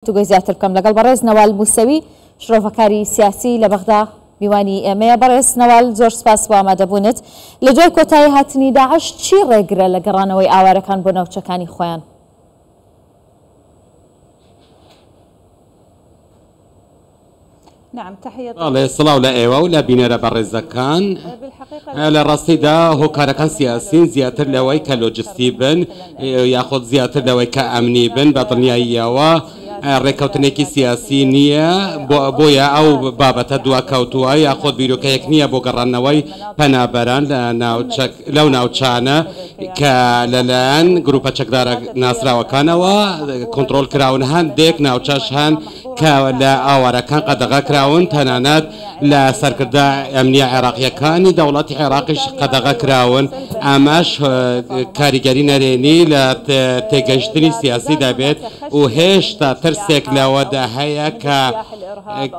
گفتوگۆی زیاتر بکەم لەگەڵ بەڕێز نەوال موسەوی شرۆڤەکاری سیاسی لە بەغدا میوانی ئێمەیە. بەڕێز نەوال زۆر سپاس بۆ ئامادەبوونت. لە دوای کۆتایی هاتنی داعش چی ڕێگرە لە گەڕانەوەی ئاوارەکان بۆ ناوچەکانی خۆیان؟ بەڵێ سڵاو لە ئێوە و لە بینەرە بەڕێزەکان. لە ڕاستیدا هۆکارەکان سیاسین زیاتر لەوەی کە لۆجستی بن یاخود زیاتر لەوەی کە ئەمنی بن، بە دڵنیاییەوە ڕێککەوتنێکی سیاسی نییە، بۆیە ئەو بابەتە دواکەوتووە یاخود بیرۆکەیەک نییە بۆ گەڕاندنەوەی پەنابەران لەو ناوچانە کە لەلایەن گروپە چەکدارە ناسراوەکانەوە کۆنتڕۆڵ کراون، هەندێک ناوچەش هەن کە لە ئاوارەکان قەدەغە کراون، تەنانەت لە سەرکردە ئەمنییە عێراقییەکانی دەوڵەتی عێراقیش قەدەغە کراون، ئەمەش کاریگەری نەرێنی لە تێگەیشتنی سیاسی دەبێت و هێشتا ترسێک لەوەدا هەیە کە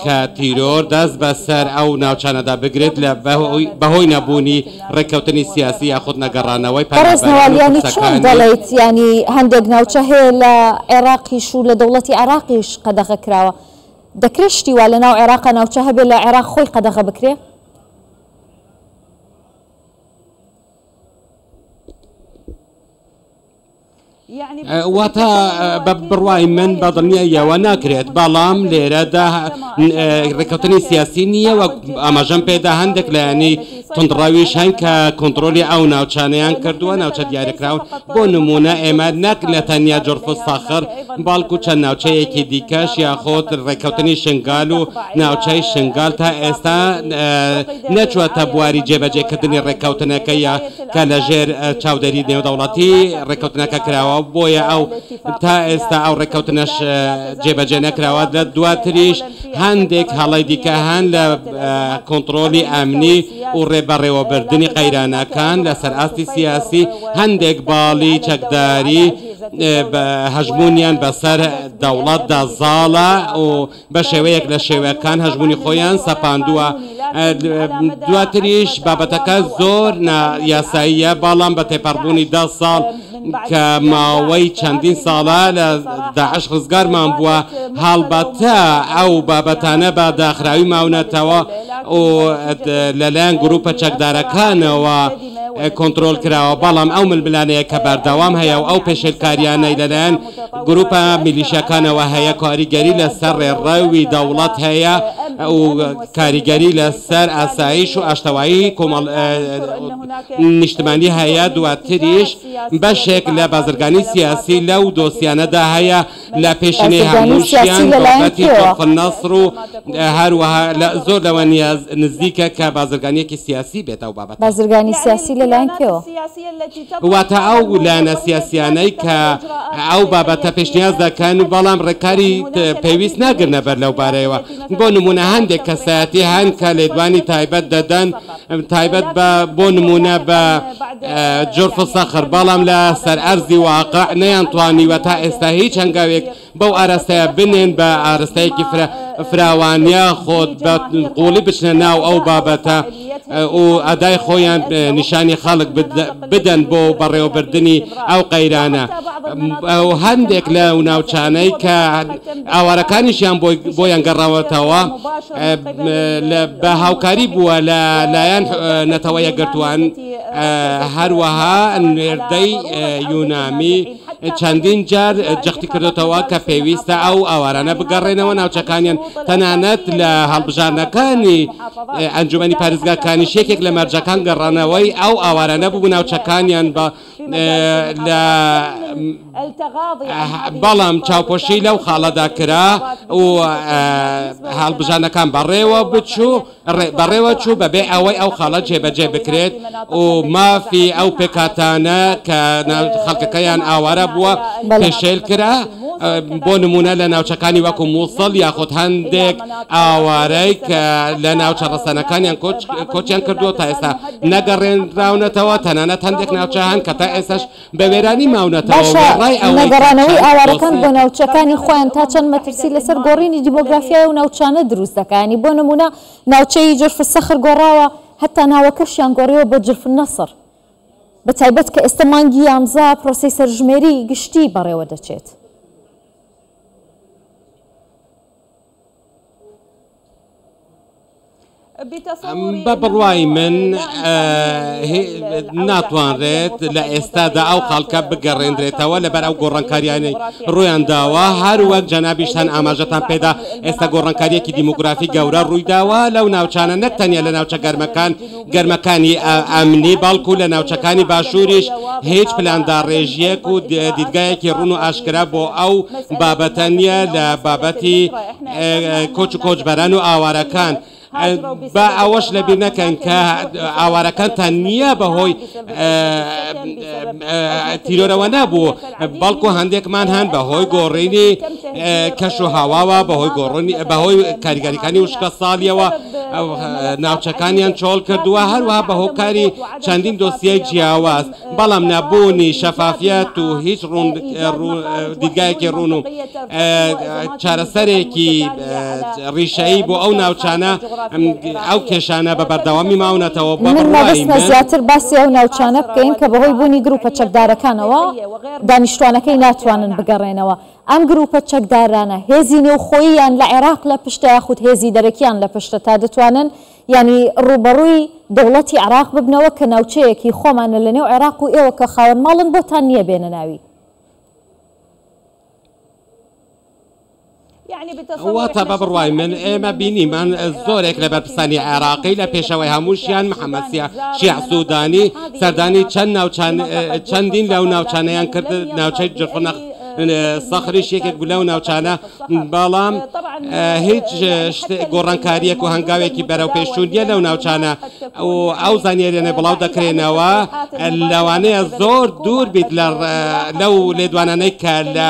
کە تیرۆر دەست بەسەر ئەو ناوچانەدا بگرێت لە بەهۆی نەبوونی ڕێککەوتنی سیاسی یاخود نەگەڕانەوەی بەڕێز پەنابەران نەوال و یانی چۆن ترسەکانی. دەڵێیت یانی هەندێک ناوچە هەیە لە عێراقیش و لە دەوڵەتی عێراقیش قەدەغە کراوە دەکرێت شتی وا لە ناو عێراقا ناوچە هەبێ لە عێراق خۆی قەدەغە بکرێ؟ واتە بە بڕوای من بە دڵنیاییەوە ناکرێت، بەڵام لێرەدا ڕێککەوتنی سیاسی نییە وەک ئاماژەم پێدا هەندێک لایەنی توندڕەویش هەن کە کۆنتڕۆلی ئەو ناوچانەیان کردووە، ناوچە دیاریکراون، بۆ نموونە ئێمە نەک لە تەنیا جورف الصخر بەڵکو چەند ناوچەیەکی دیکەش یاخود ڕێککەوتنی شنگال و ناوچەی شنگال تا ئێستا نەچووەتە بواری جێبەجێکردنی ڕێککەوتنەکە یا کە لە ژێر چاودێری نێودەوڵەتی ڕێککەوتنەکە کراوە، بۆیە ئەو تا ئێستا ئەو ڕێککەوتنەش جێبەجێ نەکراوە، لە دواتریش هەندێک هەڵەی دیکە هەن لە کۆنتڕۆڵی ئەمنی و بەڕێوەبردنی قەیرانەکان لەسەر ئاستی سیاسی، هەندێک باڵی چەکداری هەژموونیان بەسەر دەوڵەتدا زاڵە و بە شێوەیەک لە شێوەکان هەژموونی خۆیان سەپاندووە، دواتریش بابەتەکە زۆر نا یاساییە، بەڵام بە تێپەڕبوونی 10 ساڵ کە ماوەی چەندین ساڵە لە داعش ڕزگارمان بووە، هەڵبەتە ئەو بابەتانە بە داخراوی ماونەتەوە و لەلایەن گروپە چەکدارەکانەوە کۆنترۆل کراوە، بەڵام ئەو ململانێیە کە بەردەوام هەیە و ئەو پێشێلکاریانەی لەلایەن گروپە میلیشیاکانەوە هەیە کاریگەری لەسەر ڕێڕەوی دەوڵەت هەیە و کاریگەری لەسەر ئاسایش و ئاشتەوایی کۆمەڵ نیشتمانی هەیە، دواتریش بەشێک لە بازرگانی سیاسی لەو دۆسیانەدا هەیە لە پێشینەی بازرگانی سیاسی هەمووشیان لەلایەن بابەتی کێوە؟ جرف النصر و هەروەها زۆر لەوە نیاز نزیکە کە بازرگانیەکی سیاسی بێت ئەو بابەتە. بازرگانی سیاسی لەلایەن کێوە؟ واتە ئەو لایەنە سیاسیانەی کە ئەو بابەتە پێشنیاز دەکەن بەڵام ڕێکاری پێویست ناگرنە بەر لەو بارەیەوە. بۆ نمونە هەندێک کەسایەتی هەن کە لێدوانی تایبەت دەدەن تایبەت بە بۆ نمونە بە جرف الصخر بەڵام لە سەر ئەرزی واقع نەیانتوانیوە تا ئێستا هیچ هەنگاوێک بەو ئاراستەیە بنێن بە ئاراستەیەکی فراوانیە خۆت بە قوڵی بچنە ناو ئەو بابەتە و ئەدای خۆیان نیشانی خەڵک بدەن بۆ بەڕێوەبردنی ئەو قەیرانە و هەندێک لە ناوچانەی کە ئاوارەکانیشیان بۆیان گەڕاوەتەوە بە هاوکاری بووە لە لایەن نەتەوە یەکگرتووان هەروەها نێردەی یونامی چەندین جار جەختی کردوتەوە کە پێویستە ئەو ئاوارانە بگەڕێنەوە ناوچەکانیان، تەنانەت لە هەڵبژاردنەکانی ئەنجومەنی پارێزگاکانیش یەکێک لە مەرجەکان گەڕانەوەی ئەو ئاوارانە بوو ناوچەکانیان بە لە بەڵام چاوپۆشی لەو خاڵەدا کرا و هەڵبژاردنەکان بەڕێوە بچوو بەڕێوە چوو بەبێ ئەوەی ئەو خاڵە جێبەجێ بکرێت و مافی ئەو پێکهاتانە کە خەڵکەکەیان ئاوارە بووە پێشێل کرا، بۆ نمونە لە ناوچەکانی وەکو موسڵ یاخود هەندێک ئاوارەی کە لە ناوچە ڕەسەنەکانیان کۆچیان کردووە تا ئێستا نەگەڕێنراونەتەوە، تەنانەت هەندێک ناوچە هەن کە تا ئێستاش بە وێرانی ماونەتەوە باشە وێڕای ئەوەی کە نەگەڕانەوەی چەند ئاوارەکان بۆ دۆسیە. ناوچەکانی خۆیان تا چەند مەترسی لەسەر گۆڕینی دیمۆگرافیای ئەو ناوچانە دروست دەکا؟ یانی بۆ نموونە ناوچەی جرف الصخر گۆڕاوە هەتا ناوەکەشیان گۆڕیوە بۆ جرف النصر بە تایبەت کە ئێستا مانگی یانزە پرۆسەی سەرژمێری گشتی بەڕێوە دەچێت. بە بڕوای من ناتوانرێت لە ئێستادا ئەو خەڵکە بگەڕێنرێتەوە لەبەر ئەو گۆڕانکاریانەی ڕوویان داوە. هەر وەک جەنابیشتان ئاماژەتان پێدا، ئێستا گۆڕانکارییەکی دیموگرافی گەورە ڕوویداوە لەو ناوچانە، نەک تەنیا لە ناوچە گەرمەکان گەرمەکانی ئەمنی، بەڵکو لە ناوچەکانی باشووریش هیچ پلانداڕێژییەک و دیدگایەکی ڕوون و ئاشکرا بۆ ئەو بابەتە نییە لە بابەتی کۆچ و کۆچبەران و ئاوارەکان. با ئەوەش لەبیر نەکەن کە ئاوارەکان تەنیا بەهۆی تیرۆرەوە نەبوو، بەڵکو هەندێکمان هەن بەهۆی گۆڕینی کەش و هەواوە، بەهۆی گۆڕینی بەهۆی کاریگەریەکانی وشکە ساڵیەوە ناوچەکانیان چۆڵ کردووە، هەروەها بە هۆکاری چەندین دۆسیەی جیاواز. بەڵام نەبوونی شەفافیەت و هیچ ڕوون دیدگایەکی ڕوون و چارەسەرێکی ڕیشەیی بۆ ئەو ناوچانە، ئەو کێشانە بە بەردەوامی ماونەتەوە. بە من بڕوای مەبەستمە من زیاتر باسی ئەو ناوچانە بکەین کە بەهۆی بوونی گروپە چەکدارەکانەوە دانیشتوانەکەی ناتوانن بگەڕێنەوە. ئەم گروپە چەکدارانە هێزی نێوخۆییان لە عێراق لە پشتە یاخود هێزی دەرەکیان لە پشتە تا دەتوانن یانی ڕووبەڕووی دەوڵەتی عێراق ببنەوە کە ناوچەیەکی خۆمانە لە نێو عێراق و ئێوە کە خاوەن ماڵن بۆتان نییە بێنە ناوی. واتە بە بڕوای من ئێمە بینیمان زۆرێک لە بەرپرسانی عێراقی لە پێشەوەی هەمووشیان محەممەد شیاع سوودانی سەردانی چەند ناوچان چەندین لەو ناوچانەیان کرد، ناوچەی جرف سەخریش یەکێک بوو لەو ناوچانە، بەڵام هیچ گۆڕانکاریەک و هەنگاوێکی بەرەو پێشچوون نییە لەو ناوچانە و ئەو زانیاریانە بڵاو دەکرێنەوە لەوانەیە زۆر دوور بیت لەو لێدوانانەی کە لە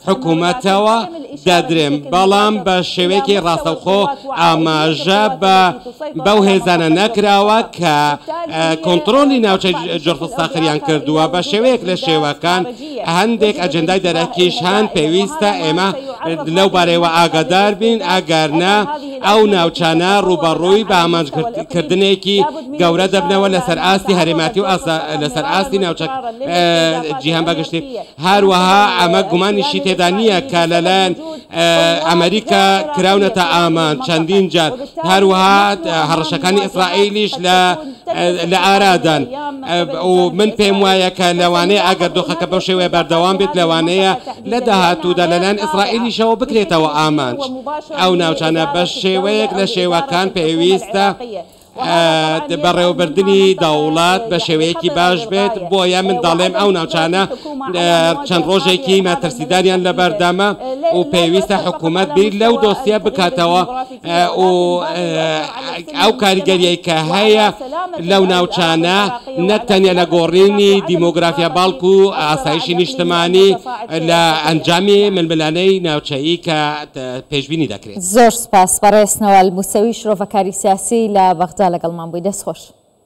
حکوومەتەوە دەدرێن، بەڵام بە شێوەیەکی ڕاستەوخۆ ئاماژە بە بەو هێزانە نەکراوە کە کۆنتڕۆڵی ناوچەی جرف ساخریان کردووە. بە شێوەیەک لە شێوەکان هەندێک ئەجندای دەرەکیش هەن، پێویستە ئێمە لەو بارەیەوە ئاگادار بین، ئەگەر نا ئەو ناوچانە ڕووبەڕووی بە ئامانجکردنێکی گەورە دەبنەوە لەسەر ئاستی هەرێماتی و لەسەر ئاستی ناوچە جیهان بەگشتی. هەروەها ئەمە گومانیشی تێدا نییە کە لەلایەن ئەمریکا کراونەتە ئامان چەندین جار، هەروەها هەڕەشەکانی ئیسرائیلیش لە ئارادان و من پێم وایە کە لەوانەیە ئەگەر دۆخەکە بەو شێوەیە بەردەوام بێت لەوانەیە لە داهاتوودا لەلایەن ئیسرائیلیشەوە بکرێتەوە ئامانج ئەو ناوچانە. بە شێوەیەک لە شێوەکان پێویستە بەڕێوەبردنی دەوڵەت بە شێوەیەکی باش بێت، بۆیە من دەڵێم ئەو ناوچانە چەند ڕۆژێکی مەترسیداریان لەبەردەمە و پێویستە حکوومەت بیر لەو دۆسیە بکاتەوە و ئەو کاریگەریەی کە هەیە لەو ناوچانە نەک تەنیا لە گۆڕینی دیمۆگرافیا بەڵکو ئاسایشی نیشتمانی لە ئەنجامی ململانێی ناوچەیی کە پێشبینی دەکرێت. زۆر سوپاس بەڕێز نەوال موسەوی شرۆڤەکاری سیاسی لە بەغدا لەگەڵمان بووی، دەست خۆش.